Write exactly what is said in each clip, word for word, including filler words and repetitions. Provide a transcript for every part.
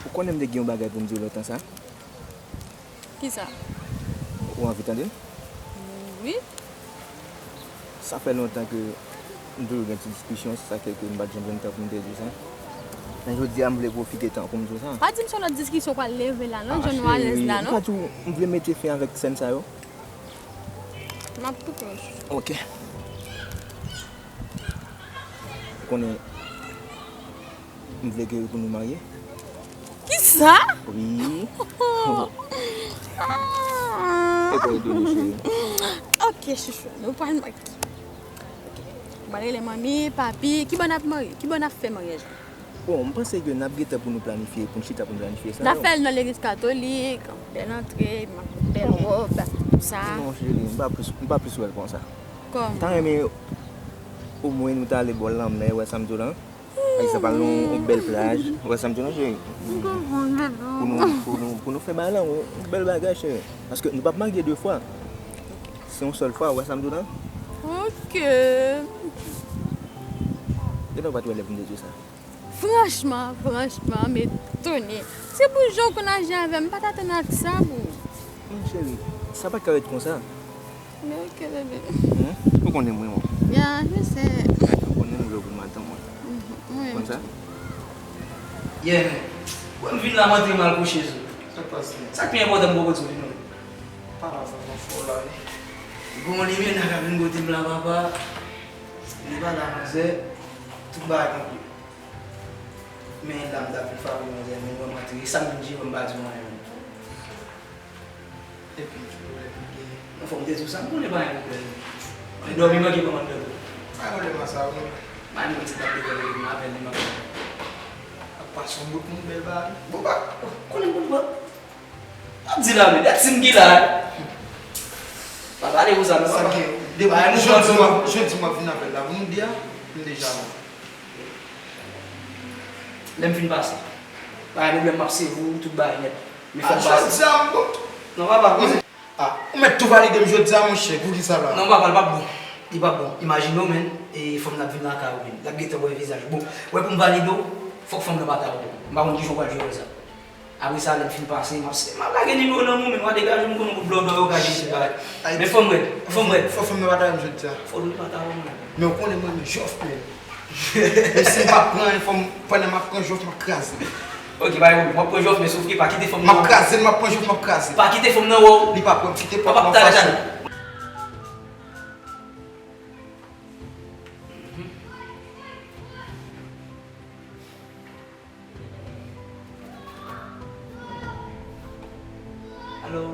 Ou konnen m te gen yon bagay pou m di w lontan sa? Kisa? Ou anvi tande l? Wi. Sa fè lontan ke m toujou gen ti diskisyon, se sa k fè ke m pa t janm jwenn tan pou m te di w sa. Men jodi a, m vle pwofite tan pou m di w sa. Pa di m se yon lòt diskisyon w pral leve la non, jan nou alèz la non. M pa di w, m vle mete fen avèk sèn sa yo. M ap koute w. Ok. Ou konnen, m vle ke pou nou marye. Kisa? Wi. Ah. E pou nou cheri. Ok, chouchou, nou pral marye. Ok. Ou pral rele manmi, papi, kibò n ap marye? Kibò n ap fè maryaj la? Bon, m panse ke n ap gentan pou nou planifye, pou n chita pou n planifye sa. N ap fè l nan legliz katolik, bèl antre, bèl wòb, tout sa. Non, cheri, m pa plis, m pa plis wè l konsa. Kòman? M ta renmen omwen nou ta ale bò lanmè, wè sa m di w lan. Pa egzanp, al nan yon bèl plaj, wè sa m di w lan, cheri. Pou nou, pou nou, pou nou fè bagay lan, yon bèl bagay, cheri. Paske nou p ap marye de fwa. Se yon sèl fwa, wè sa m di w lan. Ok. Genlè w pa t wè lè pou m te di w sa. Franchman, franchman, m etone. Se pou jan w konn aji avè m, m pa t atann ak sa, boo. Non, cheri, sa pa t ka ret konsa. Men ok, bebe. Hmm? Ou konnen mwen, mwen. Ya, je sais. Ou konnen m vle w pou madanm mwen. Mhm, mwen. Konn sa? Yeah, man. Wè m vin la, m antre m al kouche sou. Sa k pase? Sa k pi enpòtan m poko di w li non. Pa la, sa fò la, wi. Gon limena k ap vin kote m la, papa. Li pa la, manzè. Tout bagay konplike. Men la m t ap vin frape manzè, men mwen m antre. Sa m vin jere, m pa di w anyen menm. Epi, ki pwoblèm ki genyen? Non, fò m te di w sa, m konnen pa gen pwoblèm. Men dòmi manke pran m anndan tou. Pa gen pwoblèm ak sa, wi. Mwen menm ti tap devan li, m apèl li, m ap ap pase yon bout moun bèl bagay. Bon, pa konnen bout bò. Ap di la, men, dat si m ki la. Pa pale konsa, non, papa. Sa gen, depi jodi m ap, jodi m ap vin avè l la, pou nou di a, m deja la. Lè m fin pase. Pa gen pwoblèm, m ap sèvi w tout bagay nèt. Men fò m pase. Jodi a m bon. Non, papa, koze. Ah, ou mèt tou valide m jodi a, monchè, poukisa la? Non, papa, l p ap bon. Li p ap bon. Imajine w, menn, e fanm nan ap vin lakay ou, menn. L ap gentan wè vizaj ou. Bon, wè pou m valide w, fòk fanm nan pa ta wè w. M pa konn kijan w pral jere sa. Apre sa, lè m fin pase, m ap, m ap lage nimewo nan men w, menn, w a degaje m, m konnen w blòdò yo ka jere tout bagay. Men fanm rèd, fanm rèd. Fò fanm nan pa ta wè m jodi a. Fò li pa ta wè w, menn. Men w konnen mwen renmen jòf, menn. Men si m pa pran, fò m, pandan m ap pran jòf, m ap kraze. Ok, pa gen pwoblèm. W ap pran jòf, men sof ke pa kite fanm nan wè w. M ap kraze l, m ap pran jòf, m ap kraze l. Pa kite fanm nan wè w. Li p ap wè m, kite pòt lan fache. Alo?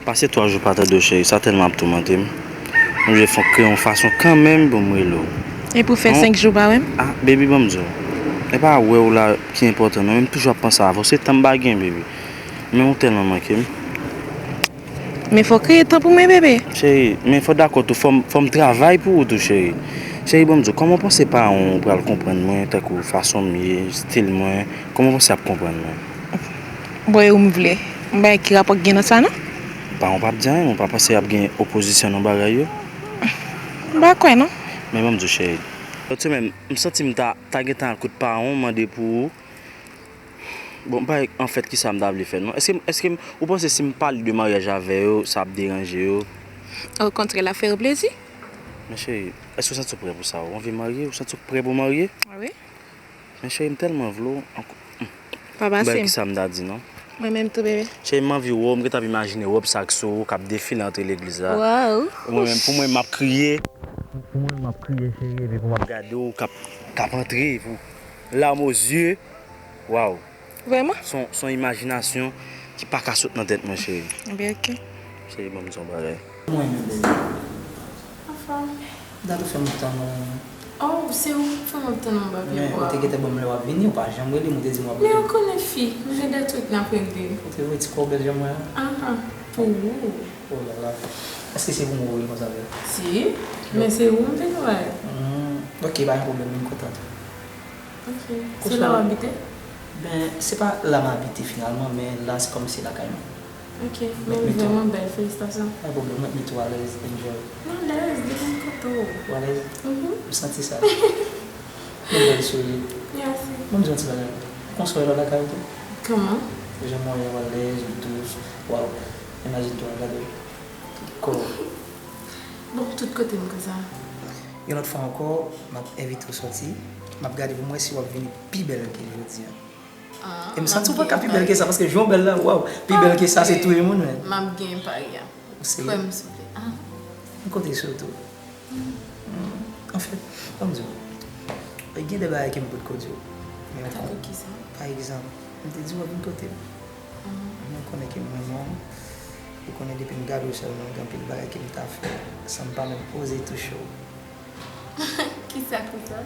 Pase twa jou pa tande w, cheri, sa tèlman ap toumante m. M oblije fè, kreye yon fason kanmenm pou m rele w. E pou fè senk jou pa wè m? Ah, baby, ban m di w. E pa wè w la ki enpòtan, non, men m toujou ap panse avè w. Se tan m pa gen, baby. Men w tèlman manke m. Men fò w kreye tan pou mwen, bebe. Cheri, men fò w dakò tou, fò m, fò m travay pou ou tou, cheri. Cheri, ban m di w, kòman w panse paran w pral konprann mwen, tankou fason m ye, estil mwen, kòman w panse y ap konprann mwen? Bon, e ou m vle? M pa wè ki rapò k gen nan sa, non. Paran w p ap di anyen, ou pa panse y ap gen opozisyon nan bagay yo? M pa kwè, non. Men ban m di w, cheri. Lòt semèn, m santi m ta, ta gentan al kot paran w, mande pou ou. Bon, m pa, anfèt, kisa m ta vle fè, non. Èske, èske m, ou panse si m pale de maryaj avè yo, sa ap deranje yo? Okontrè, l ap fè yo plezi. Men cheri, èske w santi w prè pou sa? Ou anvi marye? Ou santi w prè pou w marye? Wi. Men cheri, m tèlman vle w. Ank-, hmm. Pa pase m. Kisa m ta di, non? Mwen menm tou, bebe. Cheri, m anvi wè w, m gentan ap imajine wòb sa k sou ou, k ap defile antre legliz la. Waw. Mwen menm, pou mwen, m ap kriye. Pou mwen, m ap kriye, cheri, epi pou m ap gade w, k ap, k ap antre, pou Larmes aux yeux. Waw. Vrèman? Se yon, se yon imajinasyon ki pa ka sot nan tèt mwen, cheri. Ebyen, oke. Cheri, ban m di yon bagay. Mwen menm, baby. Anfòm. Dat ou fè m tann ou. Oh, se ou ki fè m ap tann ou, m pa vle kwè. Men ou te gentan ban m lè w ap vini, ou pa janm rele m, ou te di m w ap vini. Men ou konnen fi, nou gen de twik n ap regle. Ou te voye ti kò w bèl jan mwen an? Aha, pou ou. Oh la la. Èske se pou mwen ou rele konsa vre? Si, men se ou m te gen bagay. Hmm, oke, pa gen pwoblèm, m kontan tou. Oke. Se la w abite? Ben, se pa la m abite finalman, men la se kòm se lakay mwen. Oke, men li vrèman bèl, felisitasyon. Pa gen pwoblèm, mwen met ou alèz, enjoy. M alèz, depi m kote w. Ou alèz? Mhm. M santi sa. Ou bèl souri. Mèsi. Mwen di yon ti bagay. Konsa w ye lè w lakay ou tou? Kòman? Jan mwen wè w alèz, ou dous. Waw. Imajine twa, gade. Tout kò. Bon, tout kote m konsa. Yon lòt fwa ankò, m ap envite w sòti. M ap gade pou m wè si w ap vini pi bèl ke jodi a. Ah, e m santi w pa ka pi bèl ke sa, paske jan w bèl la, waw, pi bèl ke sa, se touye moun, men. M ap gen pari a. Ou serye? Kwè m, souple. Ah. M konte sou ou tou. Hmm. Anfèt, ban m di w, gen de bagay ke m potko di w. Men ou konn. Tankou kisa? Pa egzanp, m te di w w ap vin kote m. Mhm. Mwen konnen ke m renmen w. Ou konnen depi m gade w sèlman, gen anpil bagay ke m ta fè san m pa menm oze touche w. Kisa, kisa?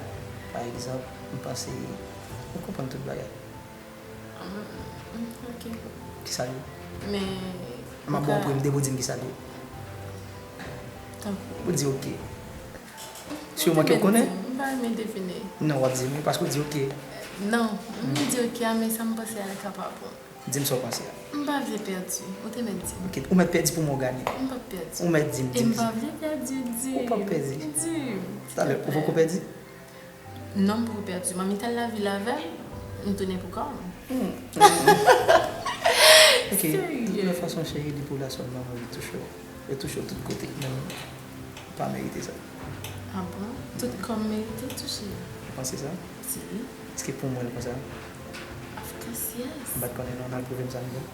Pa egzanp, m panse ou konprann tout bagay. Mm, mm, ok. Kisa l ye? Men, m ap ba w premye de pou di m kisa l ye. Tankou. Ou di ok. Si w manke w konnen. M pa renmen devine. Non, w ap di m wi, paske w di ok. Non, m di ok a, men sa m panse a li ka pa bon. Di m sa w panse a. M pa vle pèdi. Ou te mèt di m. Ok, ou mèt pèdi pou mwen w ganye. M p ap pèdi. Ou mèt di m, di m. E m pa vle pèdi, di m. Ou p ap pèdi. Di m. Talè, ou poko pèdi? Non, m poko pèdi. Manmi t al lavil avè m, m tounen pou kò m. Hmm. Ok, de tout fason, cheri, li pou la sèlman, mwen vle touche w. Yo touche w tout kote, menm ou pa merite sa. Ah bon? Tout kò m merite touche? Ou panse sa? Si. Èske pou mwen l konsa? Of course, yes. M pa t konnen non, n al pwouve m sa m vle.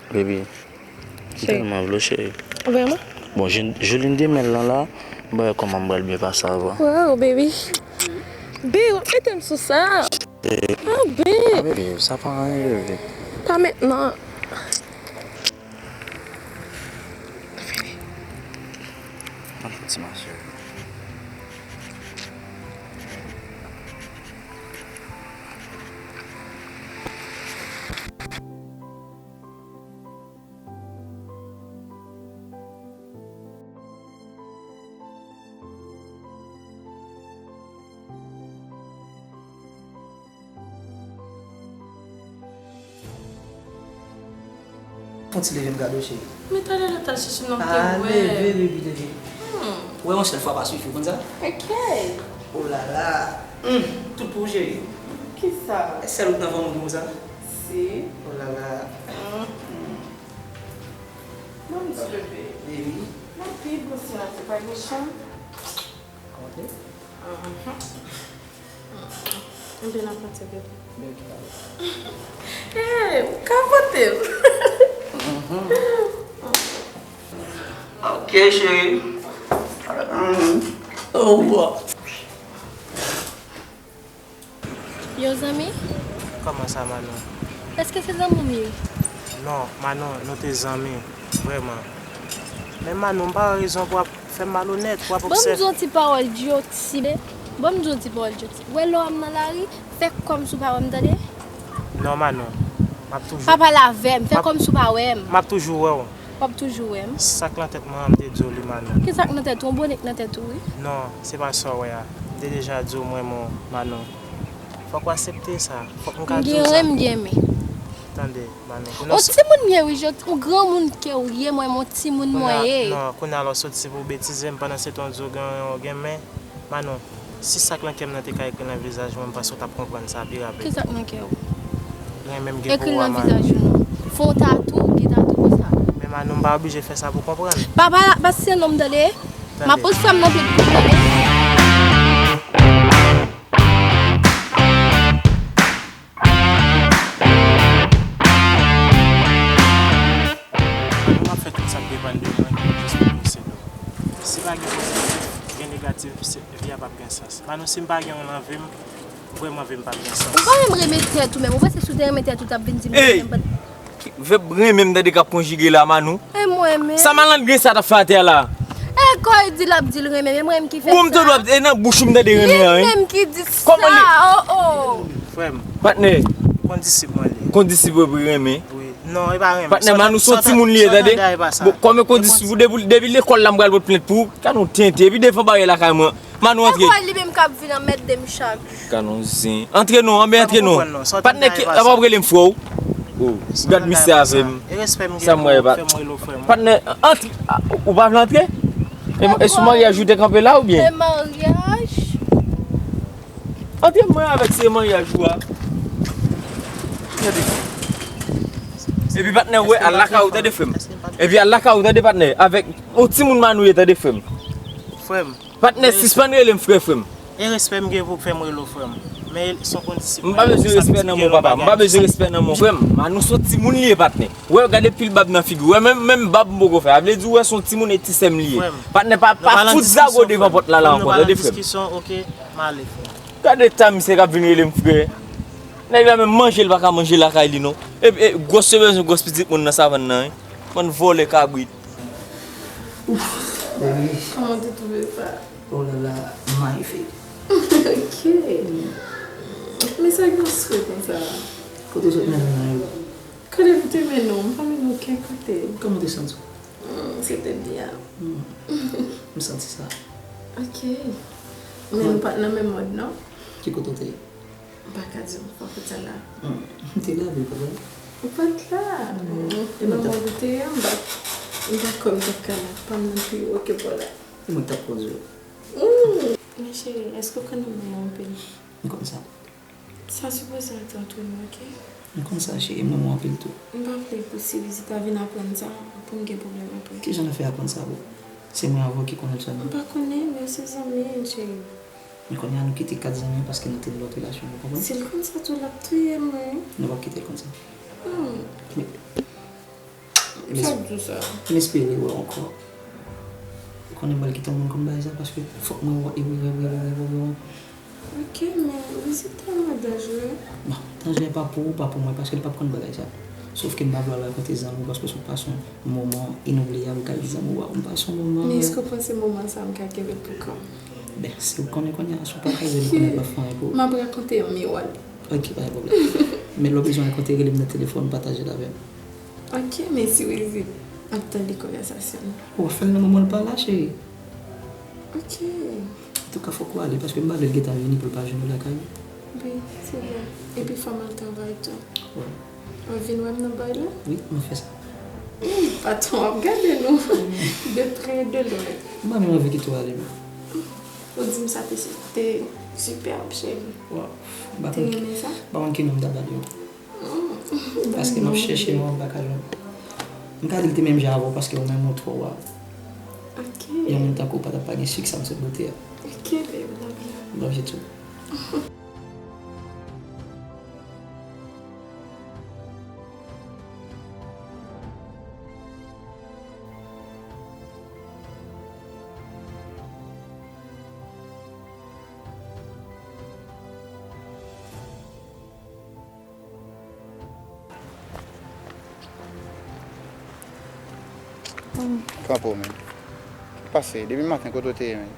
Baby, m tèlman vle w, cheri. Vrèman? Bon, Jul-, Juline de mèl lan la, m wè kòman m pral byen pase avè w. Wow, baby. Babe, w ap mete m sou sa. Ah, babe. Ah, baby, sa pa anyen, baby. Pa mentnan. Ann soti, ma chérie. Fon ti leve m gade w, cheri. Men talè lè w t al chèche m nan, m te wè. Ah, leve, baby, leve. Hmm. Wè yon sèl fwa pa sifi, ou konn sa? Ok. Oh la la. Hmm, tout pou ou, cheri. Kisa? Sèl ou k nan fanmi w ki konsa? Si. Oh la la. Hmm. Hmm. Ban m di bebe. Baby. Nan pi bon si nan se pa mechan. Kote? Mhm. Enben, n ap pati, ok? Hey, ou ka pote m. Mhm. Ok, cheri. Mhm. Au revoir. Yo, zanmi? Kòman sa, Manon? Èske se zanmi m ye? Non, Manon, nou te zanmi, vrèman. Men Manon, m pa wè rezon pou w ap fè m malonèt, pou w ap obsève. Ban m di yon ti pawòl dyoti, ban m di yon ti pawòl dyoti. Wè lè w ap nan lari, fè kòmsi w pa wè m, tande? Non, Manon, m ap toujou. Pa pale avè m, fè kòmsi w pa wè m. M ap toujou wè w. W ap toujou wè m. Sa k nan tèt mwen an, m te di w li, Manon. Ki sa k nan tèt ou? Yon bone k nan tèt ou, wi. Non, se pa sa w wè a. M te deja di w m renmen w, Manon. Fòk w aksepte sa. Fòk m ka di w sa. M gen renmen, m gen men. Tande, Manon. On timoun m ye, wi, je, on granmoun ke w ye, mwen, on timoun mwen ye. Non, kounye a la w soti se pou w betize m, pandan se tan w di w gen, w gen men. Manon, si sa k nan kè m nan te ka ekri nan vizaj mwen, m panse w t ap konprann sa pi rapid. Kisa k nan kè w? Renmen m gen pou ou a, Manon. Ekri l nan vizaj ou non. Fè w tatou, gen tatou konsa. Men Manon, m pa oblije fè sa pou w konprann. Pa, pa, pa siyen non m, tande. M ap pran m nan pye pou w, tande. Manon, m ap fè tout sa k depann de mwen jis pou m rive sou ou. Si pa gen pozitif, gen negatif, se, vi a p ap gen sans. Manon, si m pa gen w nan vi m, Vrèman vle m pa gen sans. Ou pa menm renmen tèt ou menm. Ou panse si w te renmen tèt ou, t ap vin di m Ey! Renmen m pa. Vèb renmen m tande k ap konjige la, Manou. E mwen menm. Sa malandren sa t ap fè atè a la? E kò li di l ap di l renmen, men mwen menm ki fè sa. Bon, m tande w ap, e nan bouch ou m tande renmen an, wi. Li menm ki di sa, oh oh. Frè m. Patnè. Kondisip mwen li. Kondisip ou epi renmen. Wi. Non, e pa renmen. Patnè, Manou se yon timoun li ye, tande. Bon, kòm e kondisip ou, depi, depi lekòl la m pral pot plent pou ou. Gad yon tenten. Epi devan baryè lakay mwen. Manou antre. E kò li menm k ap vin anmède m chak jou. Gad yon zen. Antre non, anben antre non. Patnè ki ap ap rele m frè w. Oh, gad misye avè m. Sa m wè e pa. Patnè, antre. Ou pa vle antre? E sou maryaj ou te kanpe la oubyen? Se maryaj. Antre mwen avèk se maryaj ou a. Epi patnè, ou wè, al lakay ou tande frè m. Epi al lakay ou tande patnè. Avèk yon timoun Manou ye tande frè m. Frè m. Patnè, sispann rele m frè, frè m. E respè m gen pou w k fè m rele w frè m. Men se yon kondisip. M pa bezwen respè nan men w papa. M pa bezwen respè nan men w. Frè m, Manou se yon timoun li ye patnè. Ou wè, gade pil bab nan figi w. Ou wè, menm, menm bab m poko fè. A vle di, ou wè, se yon timoun e ti sè m li ye. Patnè, pa, pa fout zago devan pòt la la ankò, tande frè m. Gade eta misye k ap vin rele m frè. Nèg la menm manje l pa ka manje lakay li non. E, e gwòs yo bezwen gwòs pitit moun nan savann nan, wi. Bann vòlè kabrit. Ouf, baby. Kòman w te twouve sa? Oh la la, magnifique. Ok. Men sa gen swe konsa. Kote w sot mennen m nan yo? Kote m te mennen w? M pa mennen w okenn kote. Kòman w te santi w? Hmm, se te byen. Hmm. M santi sa. Ok. Men nou pa t nan menm mòd non. Ki kote w te ye? M pa ka di w, m pa konn sa la. Hmm. M te la, men pa vre. Ou pa t la. Hmm. E nan mòd ou te ye a, m pa, m pa kwè m t ap ka la. Pa m nan pi wo ke pa w la. E mwen k t ap kondui w. Hmm. Men cheri, èske w konn renmen mwen anpil? M konn sa. Sa sipoze rete ant nou, ok? M konn sa, cheri, m renmen w anpil tou. M pa vle pou Sirizita vin aprann sa, pou m gen pwoblèm apre. Kijan l ap fè aprann sa pou ou? Se mwen avè w ki konnen l sèlman. M pa konnen, men se zanmi, cheri. Men kounye a nou kite kad zanmi an paske nou te nan lòt relasyon, ou konprann? Si l konn sa tou, l ap touye m, wi. Nou p ap kite l konn sa. Hmm. Men, sa k di w sa? M espere wè w ankò. Ou konnen m pral kite yon moun konn bagay sa paske fòk mwen wè, e wè, wè, wè, wè, wè, wè. Ok, men Rizita tèlman danjere. Bon, danjere pa pou ou, pa pou mwen, paske l p ap konn bagay sa. Sof ke m pa vle al rakonte zanmi w, paske se yon pason moman inoubliyab ou ka di zanmi w, waw, m pase yon moman. Men èske w panse moman sa a m ka kenbe l pou kò m? Ben, si w konnen kounye a, si w pataje l, m konnen l p ap fè anyen pou ou. M ap rakonte yon miwal. Ok, pa gen pwoblèm. Men lè w bezwen rakonte, rele m nan telefòn, pataje l avè m. Ok, men si Rizit ap tande konvèsasyon nou. W ap fè l nan moman l pa la, cheri. Ok. Antouka, fòk ou ale, paske m pa vle l gentan vini pou l pa jwenn ou lakay ou. Wi, se vre. Epi fò m al travay tou. Wi. W ap vin wè m nan bay la? Wi, m ap fè sa. Wi, patwon ap gade nou de prè e de lwen. M pa menm anvi kite w ale menm. Ou di m sa te, te sipèb, cheri. Waw, m pa konn, m pa konn ki non m ta ba l yo. Paske m ap chèche non, m pa ka jwenn. M ka di l te menm jan avè w paske ou menm ou twò wa. Ok. Yon moun tankou w pa t ap pa gen siksè m sot bote a. Ok, babe, love you. Love you too. Kanpe w menm. Pase, depi maten kote w te ye menm?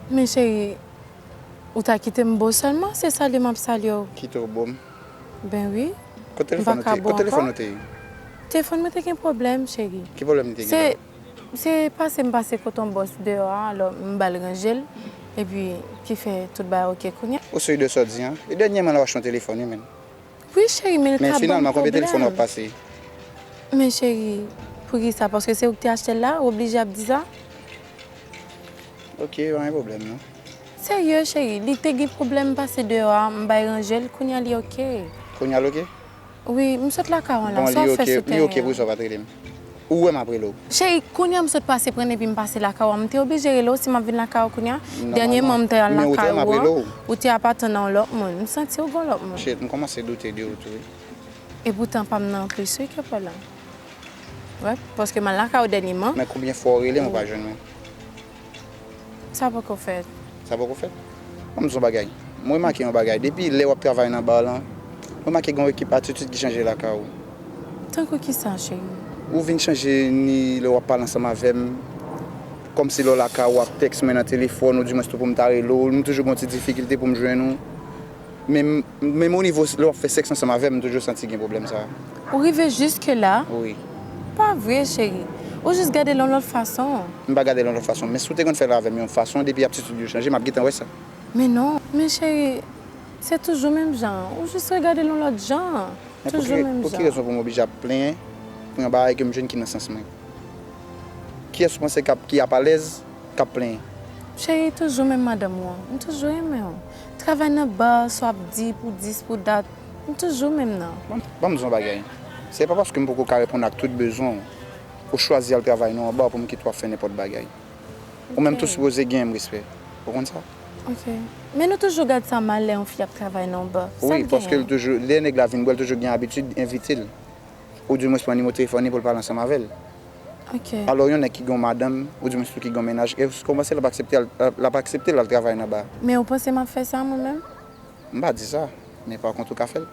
Men cheri, ou ta kite m bo sèlman, se salye m ap salye w. Kite w bo m? Ben wi. Kote telefòn ou te ye? Kote telefòn ou te ye? Telefòn mwen te gen pwoblèm, cheri. Ki pwoblèm li te gen? Se pase m pase kote yon bòs deyò a, alò m ba l ranje l, epi ki fè tout bagay oke kounye a. Ou sou ide sa w di a? E dènyèman la w achte yon telefòn wi menn. Wi cheri, men l ka ban m pwoblèm. Men finalman konbyen telefòn w ap pase? Men cheri, poukisa? Paske se ou ki te achte l la, ou oblije ap di sa? Oke, pa gen pwoblèm non. Serye cheri, li te gen pwoblèm m pase deyò a, m bay ranje l, kounye a li oke. Kounye a l oke? Wi, m sot lakay ou an la, sa w ap fè sou tèren an? Bon, li oke pou sa w pa t rele m. Ou wè m ap rele w. Cheri, kounye a m sot pase pran l epi m pase lakay ou an, m te oblije rele w si m ap vin lakay ou kounye a. Dènyèman m te al lakay ou an, ou te ap atann yon lòt moun. M santi w gen yon lòt moun. Shit, m kòmanse doute de ou tou wi. Epoutan pa m nan anplis wi, Kepalan. Wi, paske m al lakay ou dènyèman. Men konbyen fwa w rele m ou pa jwenn mwen? Sa poko fèt. Sa poko fèt? Ban m di w yon bagay. M remake yon bagay, depi lè w ap travay nan bar lan, m remake gen yon ekip atitid ki chanje lakay ou. Tankou ki sa, cheri? Ou vin chanje ni lè w ap pale ansanm avè m, kòmsi lè w lakay ou ap tèks mwen nan telefòn, oudimwens tou pou m ta rele w, m toujou gen yon ti difikilte pou m jwenn ou. Menm, menm o nivo lè w ap fè sèks ansanm avè m, m toujou santi gen pwoblèm sa. Ou rive jiske la? Wi. Pa vre, cheri. Ou jis gade l yon lòt fason. M pa gade l yon lòt fason, men si w te konn fè l avè m yon fason, depi atitid yo chanje, m ap gentan wè sa. Men non, men cheri, se toujou menm jan. Ou jis regade l yon lòt jan. Men pou Toujou ki, menm pou ki jan. Rezon pou m oblije ap plenyen pou yon bagay ke m jwenn ki nan sans mwen? Kiyès ou panse k ap, ki ap alèz, k ap plenyen? Cheri, toujou menm madanm ou an. M toujou renmen w. Travay nan bar, sa w ap di pou dis, pou dat. M toujou menm nan. Ban m, ban m di w yon bagay. Se pa paske m poko ka reponn ak tout bezwen w, ou chwazi al travay nan yon bar pou m kite w ap fè nenpòt bagay. Ou menm tou sipoze gen yon respè. Ou konn sa? Ok. Men nou toujou gad sa mal lè yon fi ap travay nan yon bar. Sa Wi, k paske l genyen? Toujou, lè nèg la vin bwè, l toujou gen abitid envite l. Oudimwens pran nimewo telefòn li pou l pale ansanm avè l. Ok. Alò, yon nèg ki gen yon madanm, oudimwens tou ki gen yon mennaj, èske w panse l ap aksepte al, l ap aksepte l al travay nan bar? Men ou panse m ap fè sa mwen menm? M pa di sa, men pa kont ou ka fè l.